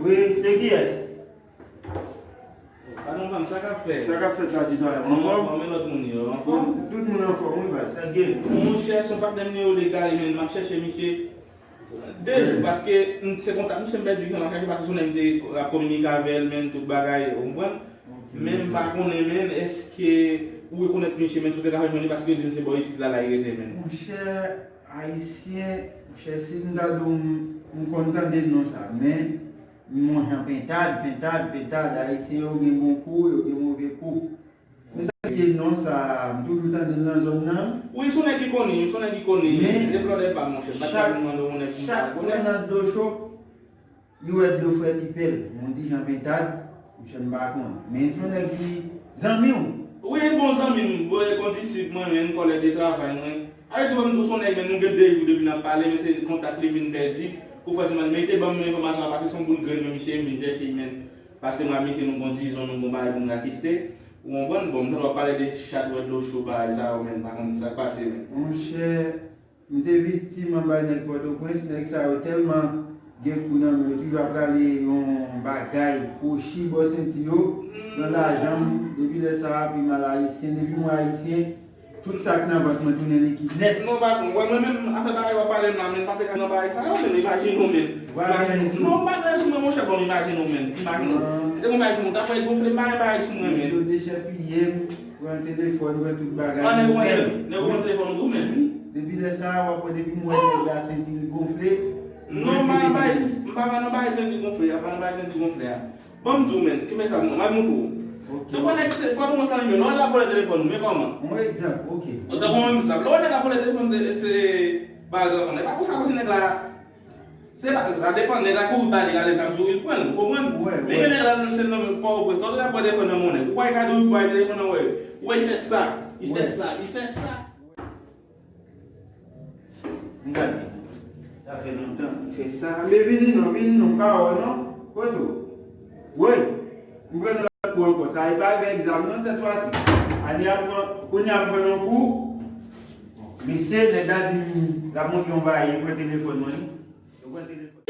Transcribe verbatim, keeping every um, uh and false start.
Wi, se kiyès? Patwon pa m, sa k ap fèt? Sa k ap fèt la, sitwayen? Ou anfòm? Anfòm, e lòt moun yo anfòm? Tout moun anfòm, wi, baz. Sa gen. Monchè, se yon patnè m yo, Legay, men m ap chèche misye de jou, paske m se kontak misye, m pèdi kè lakay li, paske se yon nèg m te ap kominike avè l, men tout bagay, ou konprann? Men m pa konnen, men èske ou rekonèt misye, men si w te ka fè m jwenn li, paske yo di m se bò isit la, la li rete, men. Monchè, Ayisyen, monchè, si m ta di w m konn tande non sa, men m wè Jan Pentad, Pentad, Pentad, Ayisyen yo gen bon kou, yo gen move kou. Men sa ki non sa, m toujou tande l nan zòn nan. Wi, se yon nèg ki koni, se yon nèg ki koni. Men, depi lòt pa, monchè, m pa t ka vin mande yon nèg pou m pa konnen. Chak grenad dlo cho, li wè dlo frèt li pè l. Yon ti Jan Pentad, monchè, m pa konn. Men se yon nèg ki zanmi w. Wi, bon zanmi m, bon, e kondisip mwen, men kòlèg de travay mwen. A vle di, mwen, nou se yon nèg, men nou gen de jou depi n ap pale, men se kontak li vin pèdi. Kou fè se mal, men li te ban m enfòmasyon an, paske se yon boul grenn, men misye vin chèche, men. Paske mwen ak misye, nou gon dizon, nou gon bagay pou n rakite. Ou konprann? Bon, m tande w ap pale de chat wè dlo cho, bagay sa yo, men m pa konn sa k pase, men. Monchè, m te viktim anba nèg Pòtoprens, nèg sa yo tèlman gen kou nan men yo, toujou ap rale yon bagay, kwochi bò senti yo, nan lajan m, depi lè sa a, pi mal Ayisyen, depi m wè Ayisyen, tout sa k nan vant mwen tounen likid nèt. Non, patwon, wè mwen menm, afè bagay w ap pale m la, men pa fè ka nan bagay sa yo, men imajine w, men. Non, bagay sou mwen, monchè, bon, imajine w, men. Imajine w. Te gon bagay sou mwen, ta fè gonfle, m pa gen bagay sou mwen, men. Yo dechèpiye m, pran telefòn, pran tout bagay. An, nèg ou pran, nèg ou pran telefòn ou tou, men. Depi lè sa a, w ap wè, depi m wè nèg la senti l gonfle. Non, m pa nan bagay, m pa nan bagay senti gonfle a, pa nan bagay senti gonfle a. Ban m di w, men, ki mesaj mwen, mwen montre w. Tout fwa nèg se, pa pou mwen sa, men, lè w ap vòlè telefòn ou, men kòman? Yon egzanp, ok. Ou tankou yon egzanp, lè w wè nèg ap vòlè telefòn, se, pa egzanp, nèg pa konsa, paske nèg la, se pa, sa depann, nèg la kouri ba li, gade zam sou li, l pran l, ou konprann? Men gen nèg la, se nan Pòtoprens, lè w ap pran telefòn nan monnen, ou pa ka di w pran telefòn nan, wè, wè, li fè sa, li fè sa, li fè sa. M gade. Sa fè lontan li fè sa. Men vini non, vini non, m pa wè w non. Kote w? Woy! M pran yon lòt kou ankò. Sa e pa avèk zam non, sèt fwa si. Ane a pran, kounye a m pran yon kou. Mesye, nèg la di m l ap montre yon bagay, li pran telefòn mwen wi. Yo pran telefòn.